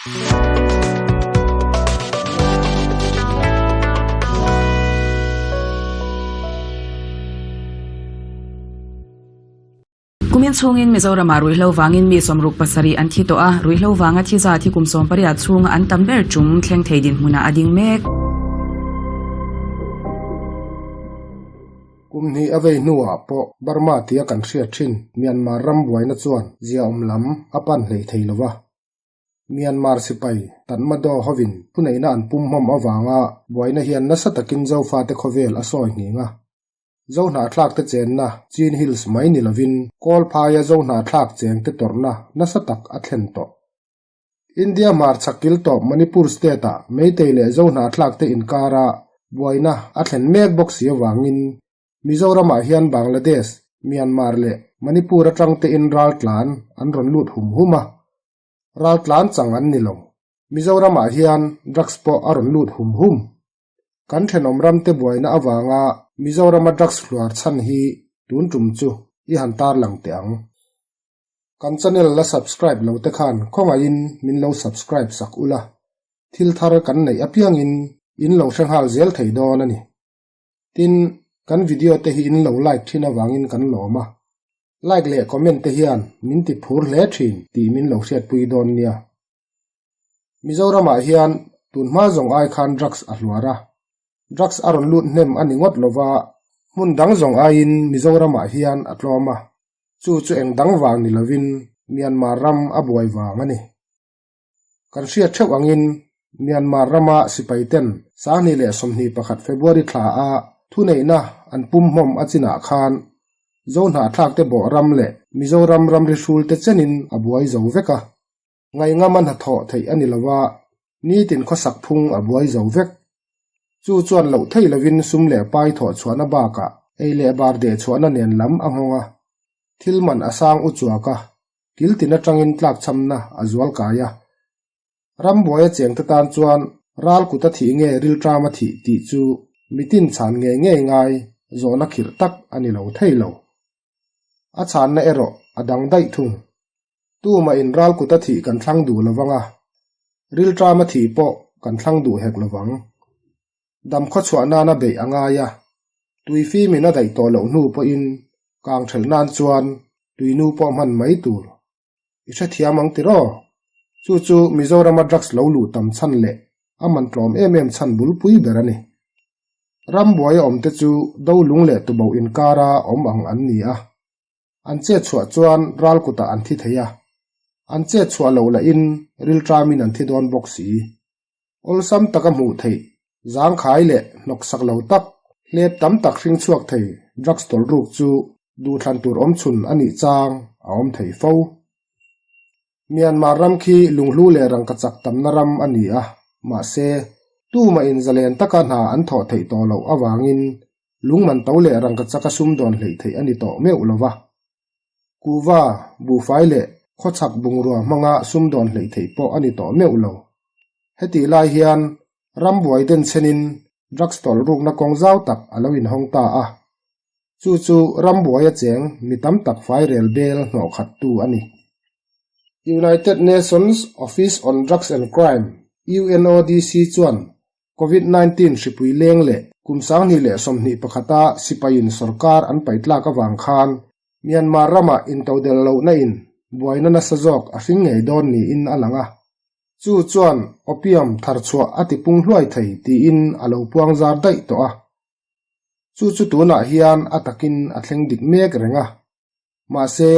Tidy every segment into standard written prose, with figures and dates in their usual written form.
Kumin chhungin Mizoramah ruihhlo vangin mi 67 an thi tawh a, ruihhlo vanga thi zat hi kum 18 chhunga an tam ber tum thleng thei dinhmunah a ding mek. Kum hnih a vei hnuah pawh Burma tia kan hriat thin Myanmar ram buaina chuan ziaawm lam a pan hlei thei lo va. Myanmar sipai Tatmadaw hovin thuneihna an pum hmawm avanga buaina hian nasa takin Zofate khawvel a sawi nghing a. Zohnahthlak te chenna Chin Hills mai ni lovin Kawlphaia Zohnahthlak cheng te tawrhna nasa tak a thlen tawh. India hmarchhak kil tawp Manipur state-ah Meitei leh Zohnahthlak te inkara buaina a thlen mek bawk si avangin Mizoramah hian Bangladesh, Myanmar leh Manipur atang tein raltlan an rawn lut hum hum a. Raltlan chang an ni lo. Mizoramah hian drugs pawh a rawn lut hum hum. Kan thenawm ramte buaina avanga Mizorama drugs hluar chhan hi tun tum chu i han tarlang teh ang. Kan channel la subscribe lo te khan khawngaihin min lo subscribe sak ula, thil thar kan neih apiangin in lo hre nghal zel thei dawn a ni. Tin, kan video te hi in lo like thin avangin kan lawm a, like leh comment te hian min ti phur hle thin tih min lo hriatpui dawn nia. Mizoramah hian tun hma zawng ai khan drugs a hluar a, drugs a rawn lut hnem a ni ngawt lova, hmun dang zawng aiin Mizoramah hian a tlawm a, chu chu eng dang vang ni lovin Myanmar ram a buai vang a ni. Kan hriat theuh angin Myanmar rama sipai ten 2021 February thla a thuneihna an pum hmawm a chinah khan Zohnahthlak te bawh ram leh Mizoram ramri hrul te chenin a buai zo vek a. Ngaihngam a hnathawh theih a ni lo a, nitin khawsak phung a buai zo vek. Chu chuan loh thei lovin sum leh pai thawh chhuahna bakah ei leh bar deh chhuahna nen lam a nghawng a. Thil man a sang u chuak a, kil tin atangin tlakchhamna a zual kai a. Rambuai a chengte tan chuan ral kut a thih nge rilṭam a thih tih chu mitin chhan ngei ngei ngai zawhna khirh tak a ni lo thei lo. A chhanna erawh a dang daih thung. Tumah in ral kut a thih kan thlang duh lo vang a, rilṭam a thih pawh kan thlang duh hek lo vang. Dam khawchhuah nana beih a ngai a, tui fimin a daih tawh loh hnu pawhin kang ṭhelh nan chuan tui nu pawh hman mai tur. I hrethiam ang tiraw? Chu chu Mizorama drugs lo luh tam chhan leh a man tlawm em em chhan bulpui ber a ni. Rambuai a awmte chu do lung leh tuboh inkara awm ang an ni a. An chet chhuah chuan ral kutah an thi thei a, an chet chhuah loh lahin rilṭamin an thi dawn bawk si. Awlsam taka hmuh theih, zangkhai leh hnawksak lo tak, hlep tam tak hring chhuak thei drugs tawlhruk chu duhthlan tur awmchhun a nih chang a awm thei fo. Myanmar ram khi lunghlu leh rangkachak tamna ram a ni a, mahse, tumah in zalen taka hna an thawh theih tawh loh avangin lungman to leh rangkachaka sumdawn hleih theih a ni tawh meuh lo va. Kuhva, buhfai leh khawchhak bungrua hmanga sumdawn hleih theih pawh a ni tawh meuh lo. Hetih lai hian rambuai denchhenin drugs tawlh rukna kawng zau tak a lo inhawng ta a. Chu chu rambuaia cheng mi tam tak fairel bel hnawhkhattu a ni. United Nations Office on Drugs and Crime, UNODC, chuan Covid 19 hripui leng leh kum 2021 a sipaiin sorkar an paihtlak avang khan Myanmar ramah intodel lohna in buaina nasa zawk a hring ngei dawn niin a lang a. Chu chuan opium tharchhuah a tipung hluai thei tiin a lo puang zar daih tawh a. Chu chu tunah hian a takin a thleng dik mek reng a. Mahse,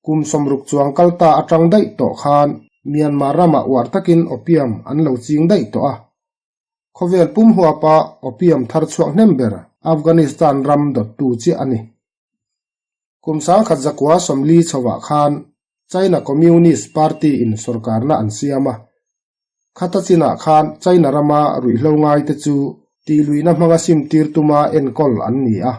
kum 60 chuang kal ta atang daih tawh khan Myanmar ramah uar takin opium an lo ching daih tawh a. Khawvel pum huapa opium thar chhuak hnem ber Afghanistan ram dawttu chiah a ni. Kum 1940 chhovah khan China Communist Party in sorkarna an siam a. Khata chinah khan China rama ruihhlo ngaite chu tihluihna hmanga simtir tuma enkawl an ni a.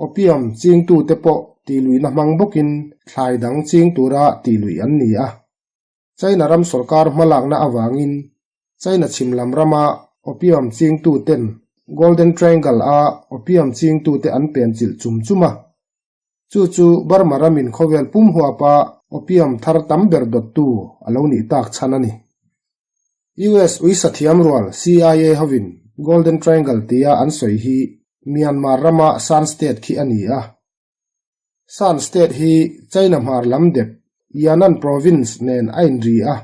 Opium chingtute pawh tihluihna hmang bawkin thlai dang ching tura tihluih an ni a. China ram sorkar hmalakna avangin China chhim lam rama opium chingtuten Golden Triangle a opium chingtute an penchilh chum chum a. Chu chu Burma ramin khawvel pum huapa opium thar tam ber dawttu a lo nih tak chhan a ni. US uisathiam rual CIA hovin Golden Triangle tia an sawi hi Myanmar rama Shan State khi a ni a. Shan State hi China hmar lam dep Yunnan Province nen a inri a,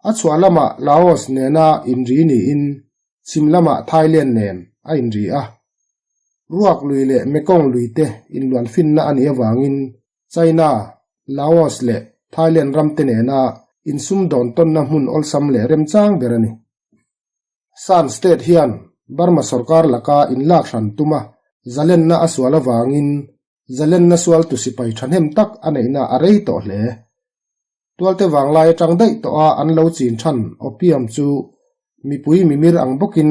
a chhuah lamah Laos nena inri niin chhim lamah Thailand nen a inri a. Ruak lui leh Mekong lui te inluan finna a nih avangin China, Laos leh Thailand ram te nena insumdawn tawnna hmun awlsam leh remchang ber a ni. Shan State hian Burma sorkar laka inlak hran tuma zalenna a sual avangin zalenna sualtu sipai thahnem tak a neihna a rei tawh hle. Tualte vanglai atang daih tawha an lo chin than opium chu mipui mimir ang bawkin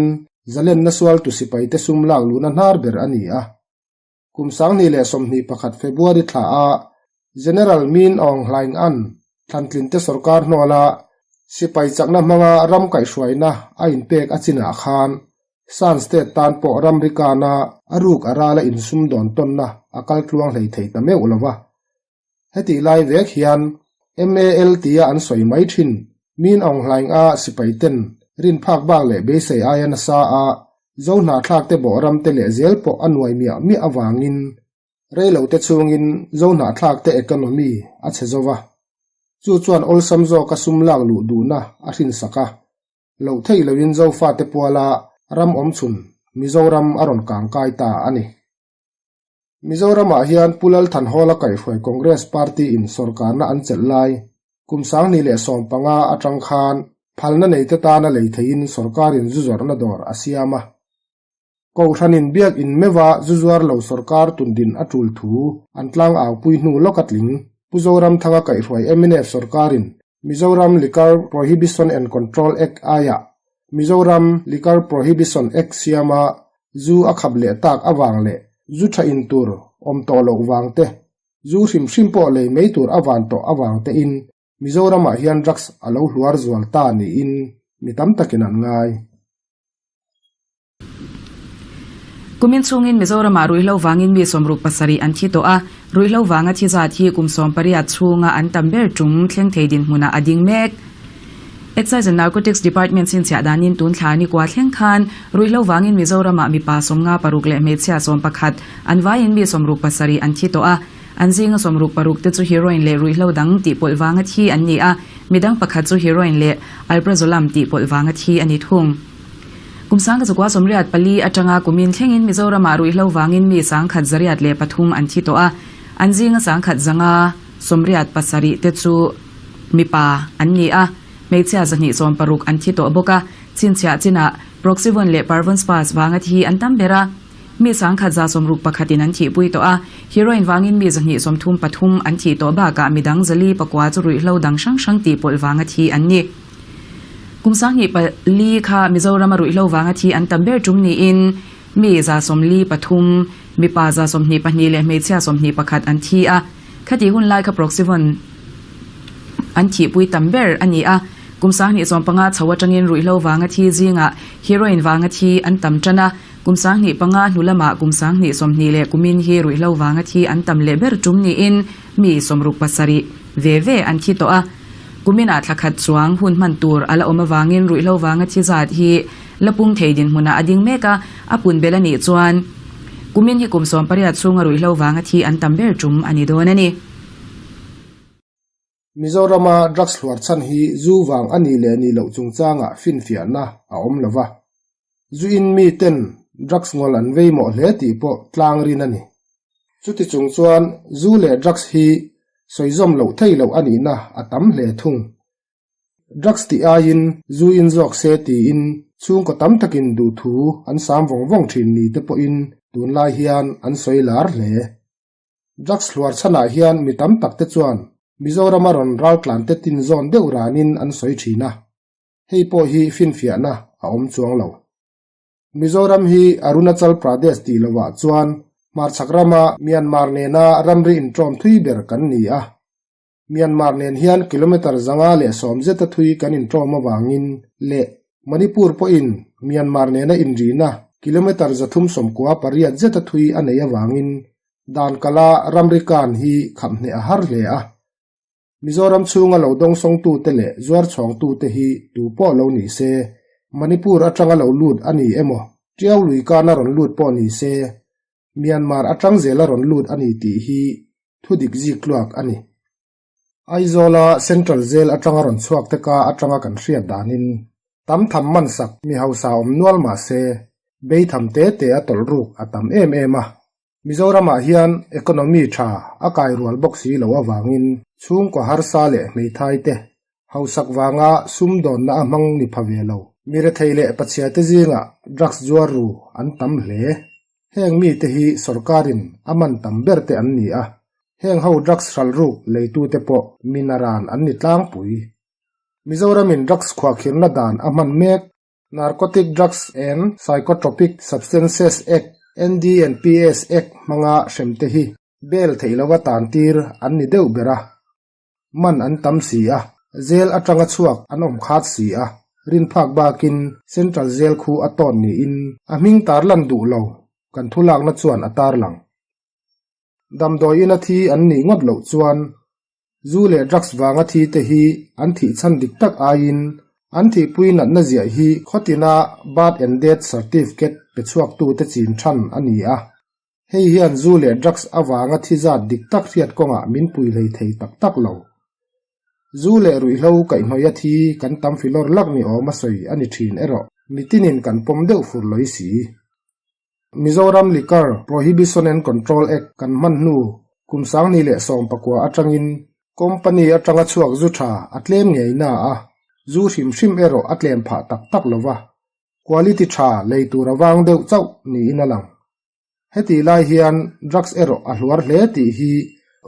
zalenna sualtu sipaite sum lak luhna hnar ber a ni a. Kum 2021 February thla a General Min Aung Hlaing An thlantlinte sorkar hnuala sipai chakna hmanga ram kaihhruaina a inpek a chinah khan Shan State tan pawh ramri kana a ruk a rala insumdawn tawnna a kal tluang hlei thei ta meuh lo va. Hetih lai vek hian MAL tia an sawi mai thin. Min Aung Hlaing a sipai ten rin phak bak leh beisei aia nasa a zo hnahthlak te bawh ram te leh zel pawh a nuai miah miah avangin reilo te chhungin zo hnahthlak te economy a chhe zo va. Chu chuan awlsam zawka sum lak luh duhna a hrinsak a. Loh theih loin Zofate puala ram awmchhun Mizoram a rawn kangkai ta a ni. Mizoramah hian Pu Lal Thanhawla kaihhruai Congress Party in sawrkarna an chelh lai kum 2015 atang khan phalna neite tana lei theihin sawrkarin zu zawrhna dawr a siam a. Kohhranin biak in meuha zu zuar lo sawrkar tundin a tul thu an tlang aupui hnu lawk a tling. Pu Zoramthanga kaihhruai mnf sawrkarin Mizoram Liquor Prohibition and Control Act aiah Mizoram Liquor Prohibition Act siama zu a khap leh tak avang leh zu tha in tur awm tawh loh vang te, zu hrim hrim pawh lei mai tur a van tawh avang tein Mizoramah hian drugs a lo hluar zual ta niin mi tam takin an ngai. Kumin chhungin Mizoramah ruihhlo vangin mi 67 an thi tawh a, ruihhlo vanga thi zat hi kum 18 chhunga an tam ber tum thleng thei dinhmunah a ding mek. Excise and Narcotics Department chhinchhiah danin tun thla ni kua thleng khan ruihhlo vangin Mizoramah mipa 56 leh hmeichhia 11 an vaiin mi 67 an thi tawh a, an zinga 66 te chu heroin leh ruihhlo dang tihpawlh vanga thi an ni a, midang pakhat chu heroin leh alprazolam tihpawlh vanga thi a ni thung. Kum 1984 atanga kumin thlengin Mizoramah ruihhlo vangin mi 103 an thi tawh a, an zinga 187 te chu mipa an ni a, hmeichhia 260 an thi tawh bawk a, chhinchhiah chinah Proxyvon leh Parvon Spas vanga thi an tam ber a, mi 161 in an thihpui tawh a, heroin vangin mi 233 an thih tawh bakah midang 409 chu ruihhlo dang hrang hrang tihpawlh vanga thi an ni. Kum 24 kha Mizorama ruihhlo vanga thi an tam ber tum niin mi 43, mipa 22 leh hmeichhia 21 an thi a. Khati hun lai kha Proxyvon an thihpui tam ber a ni a. Kum 2015 chho atangin ruihhlo vanga thi zingah heroin vanga thi an tam tan a. Kum 2005 hnu lamah kum 2020 leh kumin hi ruihhlo vanga thi an tam leh ber tum niin mi 67 ve ve an thi tawh a. Kuminah thla khat chuang hun hman tur a la awm avangin ruihhlo vanga thi zat hi la pung thei dinhmunah a ding mek a, a pun bel a nih chuan kumin hi kum 18 chhunga ruihhlo vanga thi an tam ber tum a ni dawn a ni. Mizorama drugs hluar chhan hi zu vang a nih leh nih loh chungchangah finfiahna a awm lo va, zu in mi ten drugs ngawl an vei mawh hle tih pawh tlang rin a ni. Chuti chung chuan zu leh drugs hi sawizawm loh thei loh a nihna a tam hle thung. Drugs tih aiin zu in zawk se tiin chhungkaw tam takin duhthu an sam vawng vawng thin ni te pawhin tunlai hian an sawi lar hle. Drugs hluar chhanah hian mi tam tak te chuan Mizorama rawn raltlan te tin zawn deuh ranin an sawi thin a, hei pawh hi finfiahna a awm chuang lo. Mizoram hi Arunachal Pradesh tih lovah chuan hmarchhak rama Myanmar nena ramri inṭawm thui ber kan ni a. Myanmar nen hian kilometre 110 zeta thui kan inṭawm avangin leh Manipur pawhin Myanmar nena inrihna kilometre 398 zeta thui a neih avangin dan kala ramri kan hi khap hneh a har hle a. Mizoram chhunga lo dawngsawngtute leh zuarchhawngtute hi tu pawh lo ni se, Manipur atanga lo lut a ni emaw, Tiau lui kana rawn lut pawh ni se, Myanmar atang zela rawn lut a ni tih hi thu dik zik tluak a ni. Aizawla Central Jail atanga rawn chhuak te ka atanga kan hriat danin tam tham man sak mi hausa awm nual mah se, beitham te te a tawlh ruk a tam em em a. Mizoramah hian economy tha a kai rual bawk si loh avangin chhungkaw harsa leh hmeithai te hausak vanga sumdawnna a hmang ni pha ve lo. Mi rethei leh pachhia te zingah drugs zuar ru an tam hle. Heng mite hi sorkarin a man tam ber te an ni a, heng ho drugs hral ruk leitute pawh mi naran an ni tlangpui. Mizoramin drugs khuahkhirhna dan a hman mek. Narcotic Drugs and Psychotropic Substances Act, NDNPS Act, hmanga hremte hi bail theih lova tantir an ni deuh ber a. Man an tam si a, jail atanga chhuak an awm khat si a, rinphak bakin Central Jail khu a tawn niin a hming tarlan duh lo kan thulakna chuan a tarlang. Damdawi ina thi an nih ngawt loh chuan zu leh drugs vanga thi te hi an thih chhan dik tak aiin an thihpui natna ziah hi khawtina birth and death certificate pe chhuaktute chin than a ni a. Hei hian zu leh drugs avanga thi zat dik tak hriat kawngah min pui hlei thei tak tak lo. Zu leh ruihhlo kaihhnawih a thi kan tam filawr lak ni awm a sawi a ni thin erawh mitinin kan pawm deuh fur lawih si. Mizoram Liquor Prohibition and Control Act kan hman hnu kum 2019 atangin company atanga chhuak zu tha a tlem ngei na a, zu hrim hrim erawh a tlem phah tak tak lova, quality tha lei tur a vang deuh chauh niin a lang. Hetih lai hian drugs erawh a hluar hle tih hi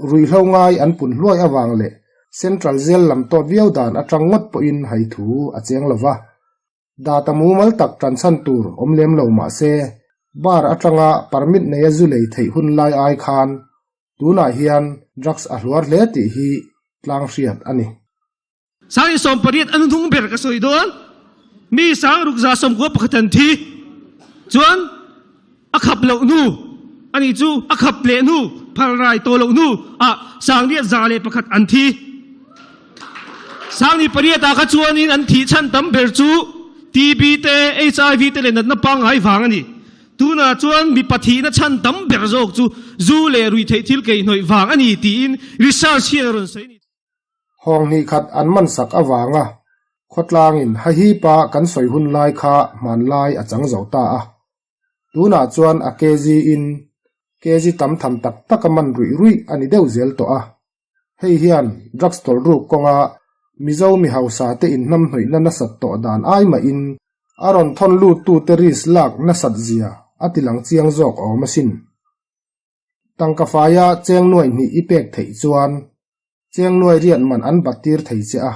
ruihhlo ngai an pun hluai avang leh Central Jail lam tawt viau dan atang ngawt pawhin hai thu a cheng lova. Data mumal tak tanchhan tur awm lem lo mah se, bar atanga permit neia zu lei theih hun lai ai khan tunah hian drugs a hluar hle tih hi tlang hriat a ni. Sang 18 an hnung ber ka sawi dawn. Mi 6191 an thi. Chuan a khap loh hnu ani chu a khap leh hnu phalrai tawh loh hnu ah 8101 an thi. 28 ah kha chuanin an thih chhan tam ber chu TB te, HIV te leh natna pangngai vang a ni. Tunah chuan mipa thihna chhan tam ber zawk chu zu leh ruihtheih thil keihnawih vang a ni tiin research hian a rawn sawi a ni. Hawng hnih khat an man sak avanga khawtlangin hahipa kan sawi hun lai kha hmanlai a chang zo ta a. Tunah chuan a kg in kg tam tham tak tak a man ruih ruih a ni deuh zel tawh a. Hei hian drugs tawlh ruk kawnga Mizo mi hausa te inhnamhnawihna nasat tawh dan ai mahin a rawn thawn luttute risk lak nasat zia a tilang chiang zawk awm asin. Tangka faia cheng nuai hnih i pek theih chuan cheng nuai riat man an bat tir thei che a.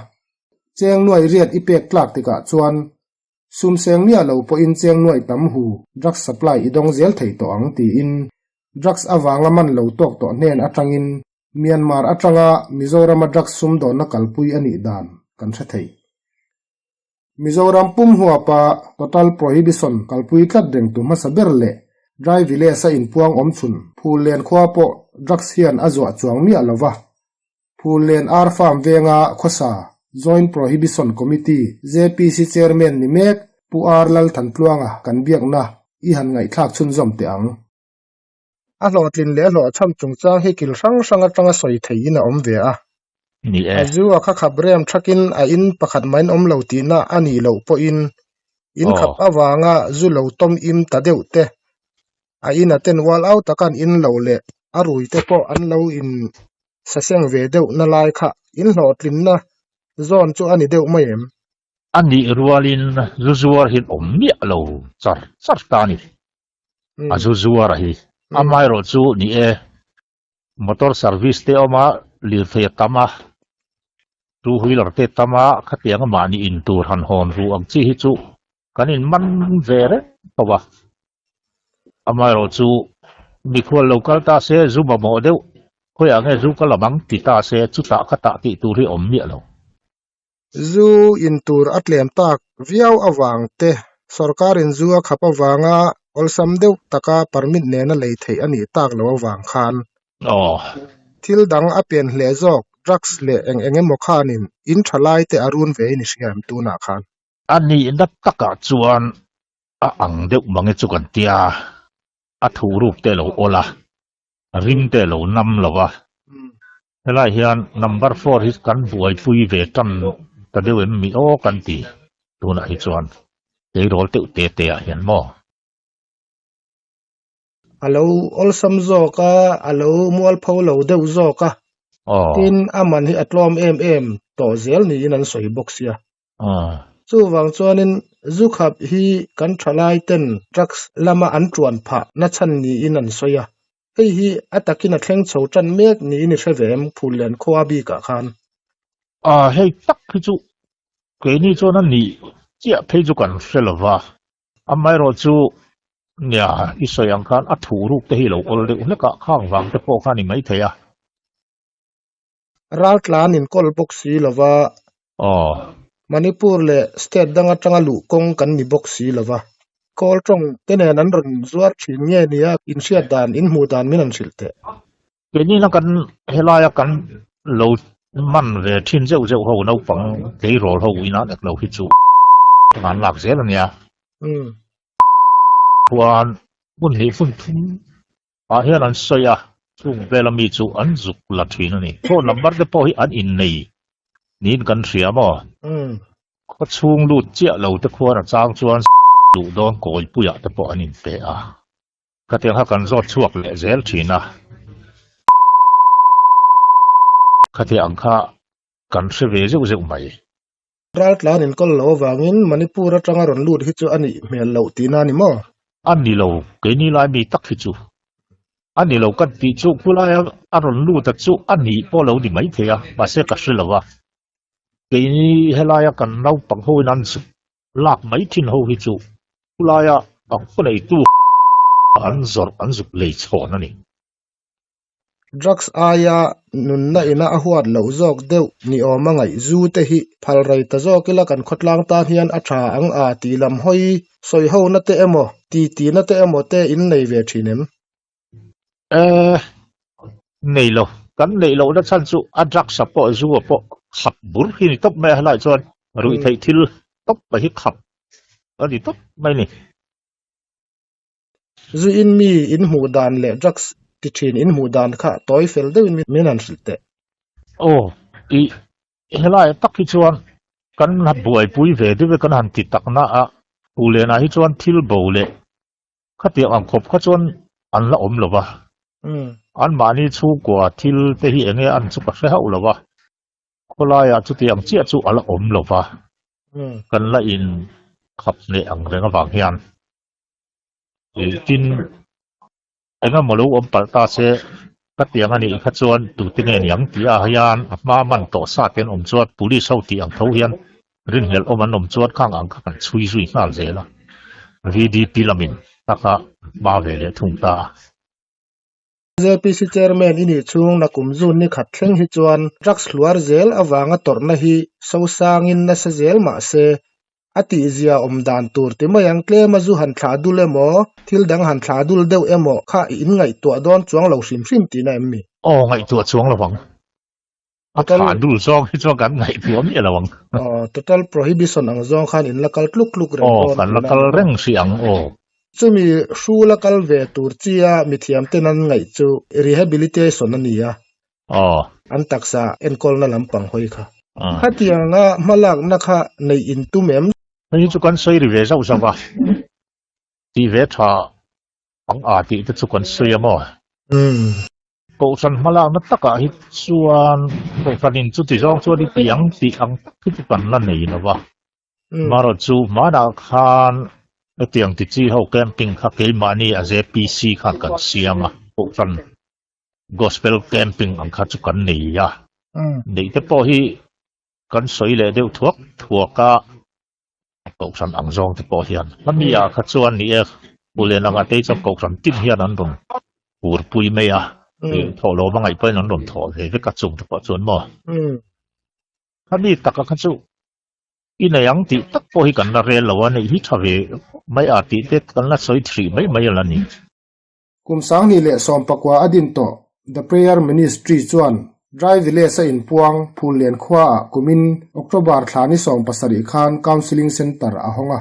Cheng nuai riat i pek tlak tikah chuan sum seng miah lo pawhin cheng nuai tam hu drugs supply i dawng zel thei tawh ang tiin drugs avanga man lo tawk tawh hnen atangin Myanmar atanga Mizorama drugs sumdawnna kalpui a nih dan kan hre thei. Mizoram pum huapa Total Prohibition kalpui tlat reng tu hmasa ber leh Dry Village a inpuang awm chhun Phullen khua pawh drugs hian a zuah chuang miah lo va. Phullen Ar Farm venga khawsa Joint Prohibition Committee, JPC, Chairman ni mek Pu Ar Lalthantluanga kan biakna i han ngaihthlak chhunzawm teh ang. A hlawhtlin leh a hlawhchham chungchang hi kil hrang hrang atanga sawi theihin a awm ve a. Ni e. A zu a kha khap rem thakin a in pakhat main awm lo tihna a nih loh pawhin in khap avanga zu lo tawm im ta deuh te, a in a ten ual au taka an in loh leh a rui te pawh an lo in saseng ve deuh na lai kha in hlawhtlinna zawn chu a ni deuh mai em? A nih rualin zu zuar hi an awm miah lo char char ta a ni. A zu zuar a hi. Amaherawh chu ni e, motor service te awm a, lirthei a tam a, two wheeler te tam a, khatiang a mahni in tur han hawn ru ang chi hi chu kan in man ve reng tho a. Amaherawh chu mikhual lo kal ta se zu mamawh deuh, khawiah nge zu ka lam ang ti ta se chutah ka tah tih tur hi awm miah lo. Zu in tur a tlem tak viau avang te, sorkarin zu a khap avanga awlsam deuh taka permit nena lei theih a nih tak lo avang khan thil dang a pian hle zawk Drugs leh eng eng emaw khanin in tha lai te a run ve in i hria em tunah khan? A nihna takah chuan a ang deuh mange chu kan tia, a thuhruk te lo awl a, ring te lo nam lo a. Helai hian number four hi kan buaipui ve tan ta deuh em mi aw kan ti tunah hi chuan tleirawl deuh te te ah hian maw? A lo awlsam zawk a, a lo mualpho lo deuh zawk a, tin a man hi a tlawm em em tawh zel niin an sawi bawk sia. Chuvang chuanin zu khap hi kan thalai ten drugs lama an tuan phah na chhan niin an sawi a, hei hi a takin a thleng chho tan mek niin i hre ve em Phullen khua bikah khan? A, hei tak hi chu keini chuan a nih chiah phei chu kan hre lova, Amaherawh chu nia i sawi ang khan a thuh ruk te hi lo awl deuh hlek a, khang vang te pawh kha a ni maithei a. Raltlan inkawl bawk si lova. Aw. Manipur leh state dang atanga luh kawng kan ni bawk si lova. Kawl tawng te nen an rawn zuar thin nge nia inhriat dan, inhmuh dan min han hrilh teh. Keini na kan helaia kan lo man ve thin zeuh zeuh ho naupang tleirawl ho ina nek lo hi chu an lak zel ania. Chuan hmun hnih hmun thum ah hian an sawi a, chung vela mi chu an zuk la thin a ni. Phone number te pawh hi an innei niin kan hria maw? Khaw chhung lut chiah lo te khuan a chang chuan duh dawn kawipuiah te pawh an inpe a. Khatiang kha kan zawt chhuak leh zel thin a. Khatiang ang kha kan hre ve zeuh zeuh mai. Raltlan inkawl lo avangin Manipur atanga rawn lut hi chu a nih hmel loh tihna a ni maw? A ni lo, keini lai mi tak hi chu a ni lo kan tih chu khulaia a rawn lut a chu a nih pawh lo ni maithei a, mahse ka hre lo a. Keini helaia kan naupang hoin an zuk Lak mai thin ho hi chu khulaia a khaw neitu an zawrh an zuk lei chhawn a ni. Drugs aia nunna ina a huat loh zawk deuh ni awm a ngaih zu te hi phal rei ta zawk ila kan khawtlang tan hian a tha ang a tih lam hawi sawi ho na te emaw ti ti na te emaw te in nei ve thin em? Eh, nei lo. Kan neih lohna chhan chu a drugs a pawh zu a pawh khap bur hi ni tawp mai a helaiah chuan ruih theih thil tawp mai hi khap a ni tawp mai ni. Zu in mi in hmuh dan leh drugs ti thin in hmuh dan kha tawi fel deuhin min han hrilh teh. Aw, i Helaiah tak hi chuan kan buaipui ve deuh e kan han ti takna a, Puhlenah hi chuan thil bo leh Khatiang ang khawp kha chuan an la awm lo va, anmahni chhungkua thil te hi enge an chu ka hre hauh lo va, khawlaiah chutiang chiah chu a la awm lo va, kan la in khap hneh ang reng avang hian tin engemaw lo awm palh ta se khatiang a nih kha chuan tute nge niang tih ah hian a hma man tawh sa te an awm chuan police ho tih ang tho hian Rinhlelh awm an awm chuan khang ang kha kan chhui zui nghal zel a, VDP lamin taka hma ve leh thung ta a. ZPC Chairman i nih chhung nakum zun ni khat thleng hi chuan drugs hluar zel avanga tawrhna hi sosangin nasa zel mah se, a tihzia awm dan tur ti mai ang tlema zu han thlah dul emaw, thil dang han thlah dul deuh emaw kha i inngaihtuah dawn chuang lo hrim hrim tihna em ni? Aw, ngaihtuah chuang lo ang. A thlah dul zawng hi chuan kan ngaihtuah miah lo ang. Aw, total prohibition ang zawng khan in la kal tluk tluk reng dawn. Aw, kan la kal reng hrih ang aw. Chumi hru la kal ve tur chia mithiam ten an ngaih chu rehabilitation a ni a. Aw. An taksa enkawlna lampang hawi kha. Khatianga hmalakna kha neih in tum em? Hei hi chu kan sawi ri ve zauh zauh a, tih ve tha ang a tih te chu kan sawi a maw? Umm. Kohhran hmalakna takah hi chuan Kohhranin chuti zawng chuan i ti ang tih ang tak hi chu kan la nei lo va. Marawh chu hmanah khan hetiang ti chi ho camping kha keimahni a ZPC khan kan siam a, Kohhran Gospel camping ang kha chu kan nei a. Neih te pawh hi kan sawi leh deuh thuak thuak a, Kohhran ang zawng te pawh hian hmami ah kha chuan ni e Pu Lenanga te chuan Kohhran tin hian an rawn urpui mai a, thawh lo hmangaih pawhin an rawn thawh ve vek a chung te pawh chuan maw. Hmami taka kha chu i nei ang tih tak pawh hi kan la rel lo a, neih hi tha ve mai a tih te kan la sawi thrih mai mai a la ni. Kum 2019 a din tawh The Prayer Ministry chuan. Dry Village a inpuang Phullian khuaah kumin October thla ni 17 khan Counselling Centre a hawng a.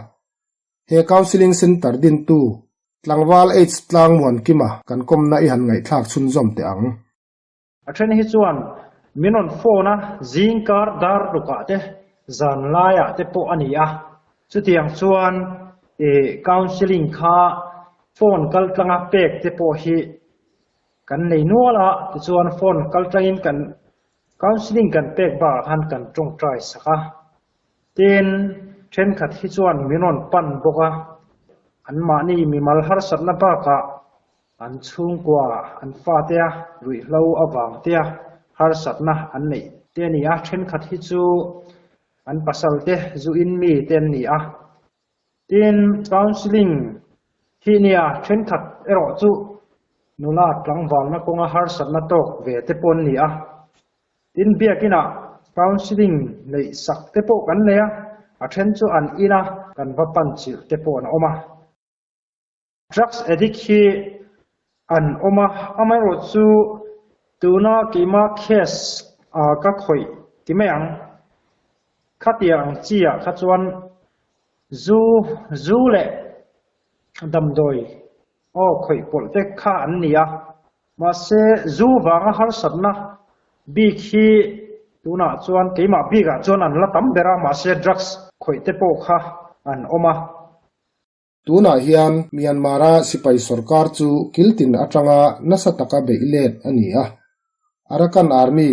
He Counselling Centre dintu Tlangval H Tlangmuankima kan kawmna i han ngaihthlak chhunzawm teh ang. A then hi chuan min rawn phone a, zingkar dar rukah te, zan laiah te pawh a ni a. Chutiang chuan ih counselling kha phone kal tlanga pek te pawh hi kan nei nual a, tichuan phone kal tlangin kan counselling kan pek bakah khan kan tawngtai sak a. Tin, thenkhat hi chuan min rawn pan bawk a, anmahni mimal harsatna bakah An chhungkua, an fatea ruihhlo avangtea harsatna an neih te a ni a, thenkhat hi chu an pasalte zu in mi te an ni a. Tin, counselling hi nia, thenkhat erawh chu nula tlangvalna kawnga harsatna tawk ve te pawh an ni a. Tin, biakinah counselling neih sak te pawh kan nei a, a then chu an ina kan va pan chilh te pawh an awm a. Drugs addict hi an awm a, amaherawh chu tuna keima case ah ka khawih ti mai ang. Khatiang ang chi ah kha chuan zu, zu leh damdawi aw khawih pawlh te kha an ni a. Mahse zu vanga harsatna bik hi tunah chuan keimah bikah chuan an la tam ber a, mahse drugs khawih te pawh kha an awm a. Tunah hian Myanmar-a sipai sorkar chu kiltin atanga nasa taka beih let a ni a. Arakan Army,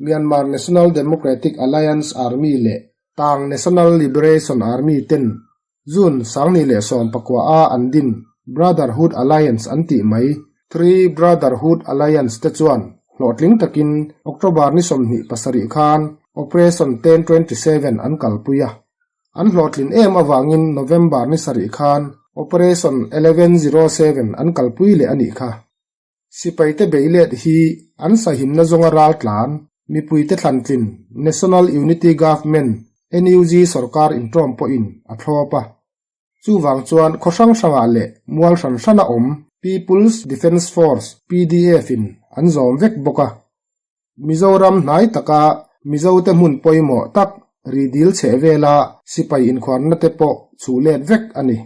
Myanmar National Democratic Alliance Army leh Tang National Liberation Army ten June 2019-a an din Brotherhood Alliance an tih mai, Three Brotherhood Alliance te chuan hlawhtling takin October ni 27 khan Operation 1027 an kalpui a. An hlawhtlin em avangin November ni sarih khan Operation 1107 an kalpui leh a nih kha. Sipaite beilet hi an sahimna zawnga raltlan, mipuite thlantlin National Unity Government, NUG, sorkar inṭawm pawhin a thlawp a. Chuvang chuan khaw hrang hrangah leh mual hran hrana awm People's Defence Force, PDF, in an zawm vek bawk a. Mizoram hnai taka Mizote hmun pawimawh tak ri dil chheh vela sipai inkhuarna te pawh chhuh let vek a ni.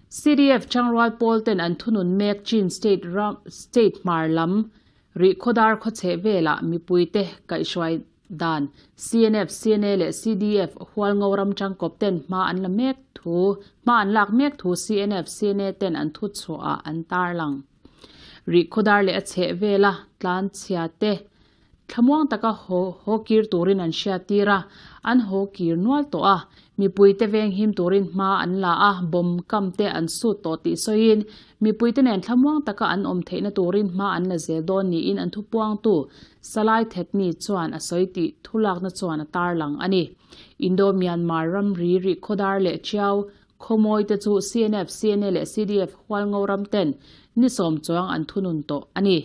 CDF Changrual pawl ten an thunun mek Chin State ram State hmar lam rih khawdar khaw chheh velah mipuite kaihhruai dan CNF, CNA leh CDF Hualngo ram tangkawp ten hma an la mek thu hma an lak mek thu CNF, CNA ten an thuchhuah ah an tarlang. Rih khawdar leh a chheh vela tlan chhia te thlamuang taka haw haw kir turin an hriat tir a, an haw kir nual tawh a, mipui te venghim turin hma an la a, bomb kam te an sut tawh tih sawiin mipui te nen thlamuang taka an awm theihna turin hma an la zel dawn niin an thupuangtu Salai Thetni chuan a sawi tih thulakna chuan a tarlang a ni. Indo-Myanmar ramri rih khawdar leh Chiao Khawmawi te chu CNF, CNA leh CDF Hualngo ram ten ni sawm chuang an thunun tawh a ni.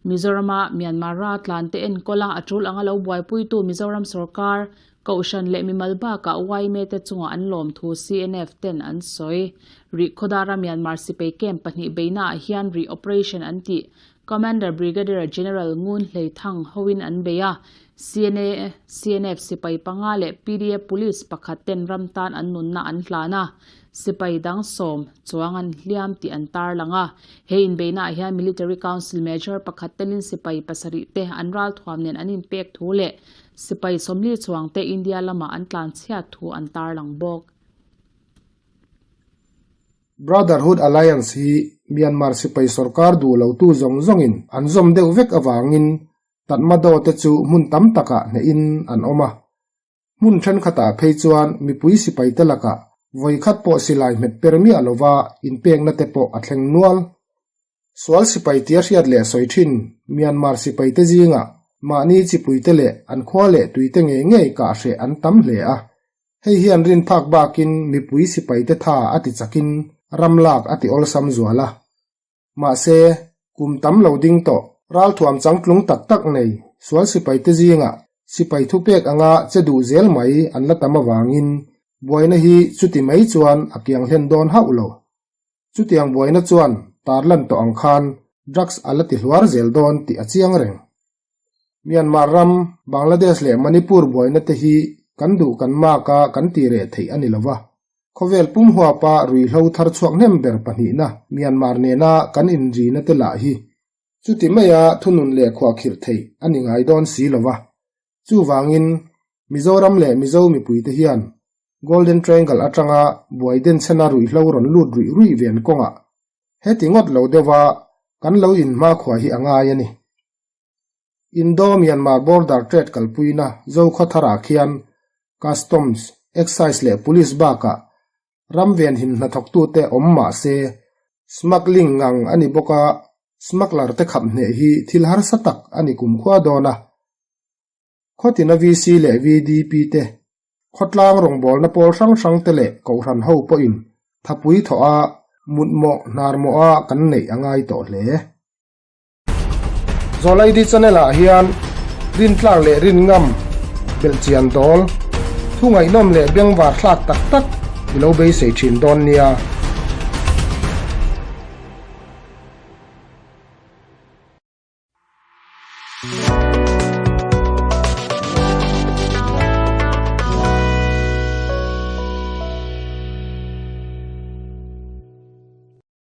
Mizorama Myanmar raltlan te enkawl a, a tul anga lo buaipuitu Mizoram sorkar, Kohhran leh mimal bakah yma te chungah an lawm thu CNF ten an sawi. Rih khawdara Myanmar sipei camp pahnih beihnaah hian rih operation an tih Commander Brigadier General Ngun Hlei Thang hoin an bei a, CNA, CNF sipai panga leh pda Police pakhat ten ram tan an nunna an hlan a, sipai dang sawm chuang an hliam tih an tarlang a. He inbeihnaah hian Military Council Major pakhat telin sipai pasarih te an ralthuam nen an inpek thu leh sipai sawmli chuang te India lamah an tlanchhiat thu an tarlang bawk. Brotherhood Alliance hi Myanmar sipai sorkar duh lotu zawng zawngin an zawm deuh vek avangin Tatmadaw te chu hmun tam takah hnehin an awm a. Hmun thenkhatah phei chuan mipui sipaite lakah vawikhat pawh silai hmet per miah lova inpekna te pawh a thleng nual. Sual sipai tia hriat leh sawi thin Myanmar sipaite zingah mahni chipuite leh an khua leh tuite ngei ngei kah hreh an tam hle a. Hei hian rin phak bakin mipui sipaite tha a ti chakin ram lak a ti awlsam zual a. Mahse, kum tam lo ding tawh ralthuam changtlung tak tak nei sual sipaite zingah sipai thupek anga che duh zel mai an la tam avangin buaina hi chuti mai chuan a kiang hlen dawn hauh lo. Chutiang buaina chuan tarlan tawh ang khan drugs a la ti hluar zel dawn tih a chiang reng. Myanmar ram, Bangladesh leh Manipur buaina te hi kan duh kan mak a kan ti reh theih a ni lo va. Khawvel pum huapa ruihhlo thar chhuak hnem ber pahnihna Myanmar nena kan inrina te lah hi chuti maia thunun leh khuahkhirh theih a ni ngai dawn si lo va. Chuvangin Mizoram leh Mizo mipuite hian Golden Triangle atanga buai denchhena ruihhlo rawn lut ruih ruih ven kawngah heti ngawt lo deuha kan lo inhmakhua hi a ngai a ni. Indo-Myanmar Border Trade kalpuina Zokhawtharah khian Customs, Excise leh Police bakah ram venhim hnathawktute awm mah se smuggling ngang a ni bawk a, smuggler te khap hneh hi thil harsa tak a ni kumkhua dawn a. Khawtina VC leh VDP te, khawtlang rawngbawlna pawl hrang hrang te leh kohhran ho pawhin thapui thawh a, mutmawh hnarmawh a kan neih a ngai tawh hle. Zawlaidi channel ah hian rintlak leh rinngam belhchian dawl thu ngaihnawm leh bengvar thlak tak tak i lo beisei thin dawn nia.